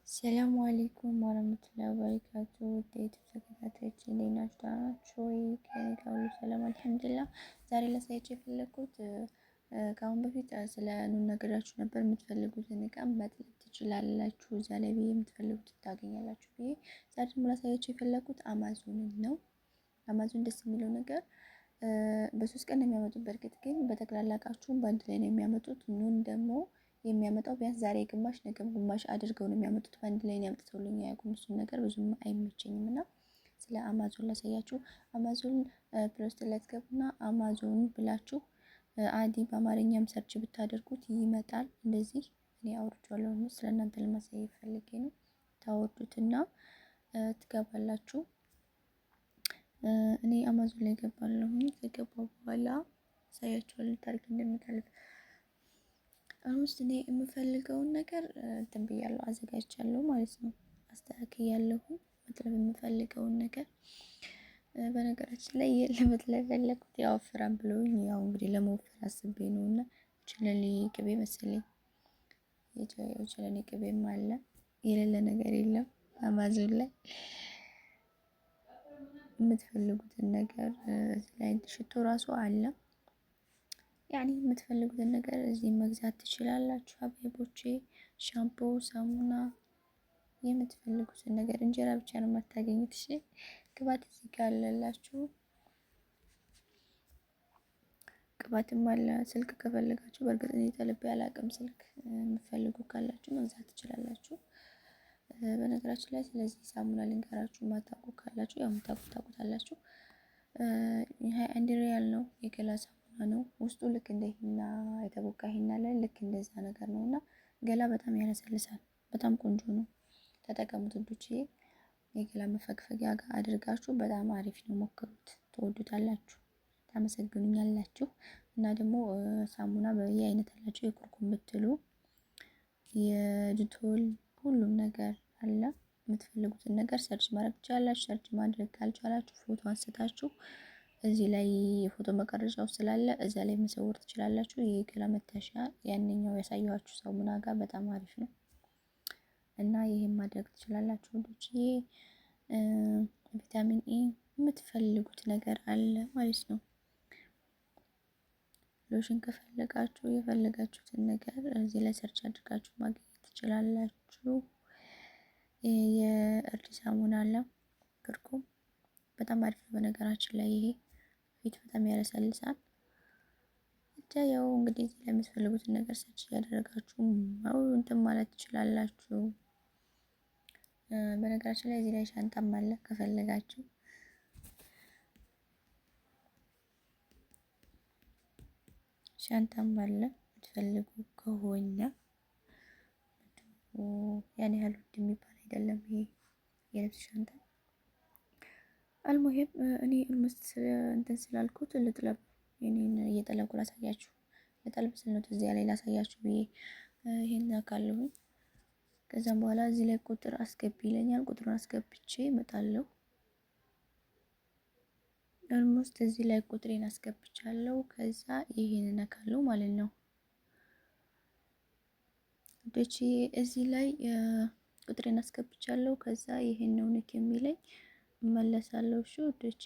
ሰላም አለይኩም ወራህመቱላሂ ወበረካቱ። ውድ የዩቲዩብ ተከታታዮች እንዴት ናችሁ? ደህና ናችሁ ወይ? ከእኔ ጋር ሁሉ ሰላም አልሐምዱሊላህ። ዛሬ ላሳያችሁ የፈለኩት ከአሁን በፊት ስለ ኑን ነገራችሁ ነበር። የምትፈልጉትን እቃ መጥለብ ትችላላችሁ እዛ ላይ ብዬ የምትፈልጉትን ታገኛላችሁ ብዬ ዛሬ ደግሞ ላሳያችሁ የፈለኩት አማዞንን ነው። አማዞን ደስ የሚለው ነገር በ3 ቀን ነው የሚያመጡት። በእርግጥ ግን በጠቅላላ እቃችሁን በአንድ ላይ ነው የሚያመጡት። ኑን ደግሞ የሚያመጣው ቢያንስ ዛሬ ግማሽ ነገ ግማሽ አድርገው ነው የሚያመጡት። በአንድ ላይ ነው ያምጥተውልኝ አያውቁም። እሱን ነገር ብዙም አይመቸኝም እና ስለ አማዞን ላሳያችሁ። አማዞን Play Store ላይ ትገቡና አማዞን ብላችሁ አዲ በአማርኛም search ብታደርጉት ይመጣል። እንደዚህ እኔ አውርጄዋለሁ፣ ስለ እናንተ ለማሳየት ፈልጌ ነው። ታወርዱትና ትገባላችሁ። እኔ አማዞን ላይ ገባለሁኝ። ከገባሁ በኋላ አሳያችኋለሁ ታሪክ እንደምታልፍ። አሁን ውስጥ እኔ የምፈልገውን ነገር እንትን ብያለሁ፣ አዘጋጅቻለሁ ማለት ነው። አስተካክያለሁ መጥለብ የምፈልገውን ነገር። በነገራችን ላይ ለመጥለብ የፈለኩት ያወፍራል ብለውኝ ያው እንግዲህ ለመወፈር አስቤ ነው እና ችለኔ ቅቤ መሰለኝ፣ የችለኔ ቅቤም አለ፣ የሌለ ነገር የለም አማዞን ላይ። የምትፈልጉትን ነገር እዚህ ላይ ሽቶ ራሱ አለ። ያኔ የምትፈልጉትን ነገር እዚህ መግዛት ትችላላችሁ። አቤቦቼ ሻምፖ፣ ሳሙና፣ የምትፈልጉትን ነገር፣ እንጀራ ብቻ ነው የማታገኙት። እሺ ቅባት እዚህ ጋር አለላችሁ። ቅባትም አለ። ስልክ ከፈለጋችሁ፣ በእርግጥ እኔ ጠልቤ አላቅም። ስልክ የምትፈልጉ ካላችሁ መግዛት ትችላላችሁ። በነገራችን ላይ ስለዚህ ሳሙና ልንገራችሁ፣ ማታውቁ ካላችሁ፣ ያው የምታውቁ ታውቁታላችሁ። 21 ሪያል ነው፣ የገላ ሳሙና ነው። ውስጡ ልክ እንደ ሂና፣ የተቦካ ሂና ላይ ልክ እንደዛ ነገር ነው እና ገላ በጣም ያለሰልሳል። በጣም ቆንጆ ነው። ተጠቀሙት ውዶቼ። የገላ መፈግፈጊያ ጋር አድርጋችሁ በጣም አሪፍ ነው። ሞክሩት፣ ትወዱታላችሁ፣ ታመሰግኑኛላችሁ። እና ደግሞ ሳሙና በየአይነት አላችሁ። የኩርኩም ብትሉ የድቶል ሁሉም ነገር አለ። የምትፈልጉትን ነገር search ማድረግ ትችላላችሁ። Search ማድረግ ካልቻላችሁ ፎቶ አንስታችሁ እዚህ ላይ የፎቶ መቀረጫው ስላለ እዛ ላይ መሰወር ትችላላችሁ። የገላ መታሻ ያንኛው ያሳየኋችሁ ሳሙና ጋር በጣም አሪፍ ነው እና ይሄን ማድረግ ትችላላችሁ ውዶችዬ። ቪታሚን E የምትፈልጉት ነገር አለ ማለት ነው። ሎሽን ከፈለጋችሁ የፈለጋችሁትን ነገር እዚህ ላይ search አድርጋችሁ ማግኘት ትችላላችሁ። የእርድ ሳሙና አለ፣ ክርኩም በጣም አሪፍ ነው። በነገራችን ላይ ይሄ ፊት በጣም ያለሰልሳል። ብቻ ያው እንግዲህ እዚህ ላይ የምትፈልጉትን ነገር search እያደረጋችሁ እንትን ማለት ትችላላችሁ። በነገራችን ላይ እዚህ ላይ ሻንጣም አለ ከፈለጋችሁ፣ ሻንጣም አለ የምትፈልጉ ከሆነ። ያን ያህል ውድ የሚባል አይደለም ይሄ የልብስ ሻንጣ። አልሙሂም እኔ almost እንትን ስላልኩት ልጥለብ፣ እኔን እየጠለብኩ ላሳያችሁ። ልጠልብ ስል ነው እዚያ ላይ ላሳያችሁ ብዬ ይሄን አካለሁኝ። ከዛም በኋላ እዚህ ላይ ቁጥር አስገቢ ይለኛል። ቁጥሩን አስገብቼ እመጣለሁ። Almost እዚህ ላይ ቁጥሬን አስገብቻለሁ። ከዛ ይሄን እነካለሁ ማለት ነው። ውዶቼ እዚህ ላይ ቁጥሬን አስገብቻለሁ። ከዛ ይሄን ነው ንክ የሚለኝ፣ እመለሳለሁ። እሺ ውዶቼ፣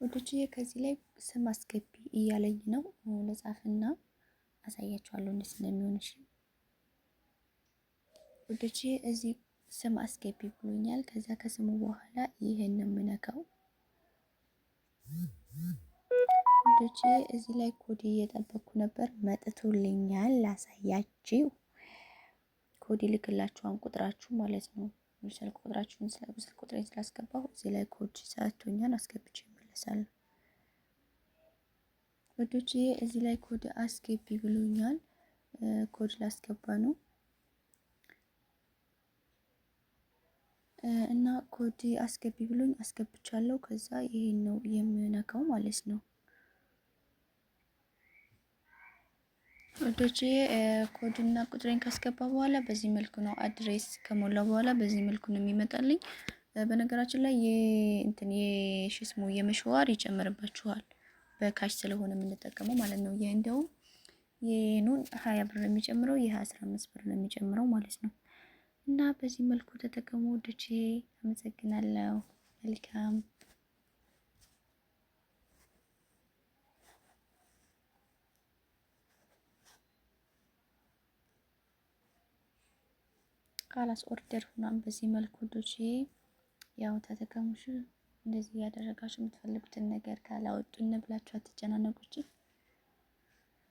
ውዶቼ ከዚህ ላይ ስም አስገቢ እያለኝ ነው። ልጻፍና አሳያችኋለሁ እንዴት እንደሚሆን። እሺ ውዶቼ እዚህ ስም አስገቢ ብሎኛል። ከዛ ከስሙ በኋላ ይሄን ነው የምነካው። ውዶቼ እዚህ ላይ ኮድ እየጠበቅኩ ነበር፣ መጥቶልኛል። ላሳያችሁ። ኮድ ይልክላችኋን ቁጥራችሁ ማለት ነው። ስልክ ቁጥራችሁን፣ ስልክ ቁጥሬን ስላስገባሁ እዚህ ላይ ኮድ ሰጥቶኛል። አስገብቼ እመለሳለሁ። ውዶቼ እዚህ ላይ ኮድ አስገቢ ብሎኛል። ኮድ ላስገባ ነው እና ኮድ አስገቢ ብሎኝ አስገብቻለሁ። ከዛ ይሄን ነው የምነካው ማለት ነው። ውዶቼ ኮድና ቁጥሬን ካስገባ በኋላ በዚህ መልኩ ነው፣ address ከሞላ በኋላ በዚህ መልኩ ነው የሚመጣልኝ። በነገራችን ላይ እንትን የሽስሙ የመሸዋር ይጨምርባችኋል፣ በ cash ስለሆነ የምንጠቀመው ማለት ነው። እንደውም የኑን 20 ብር ነው የሚጨምረው፣ ይህ 15 ብር ነው የሚጨምረው ማለት ነው። እና በዚህ መልኩ ተጠቀሙ ውዶቼ። አመሰግናለሁ። መልካም خلاص order ሆኗል። በዚህ መልኩ ውዶቼ ያው ተጠቀሙሽ። እንደዚህ እያደረጋችሁ የምትፈልጉትን ነገር ካላወጡን ብላችሁ አትጨናነቁች።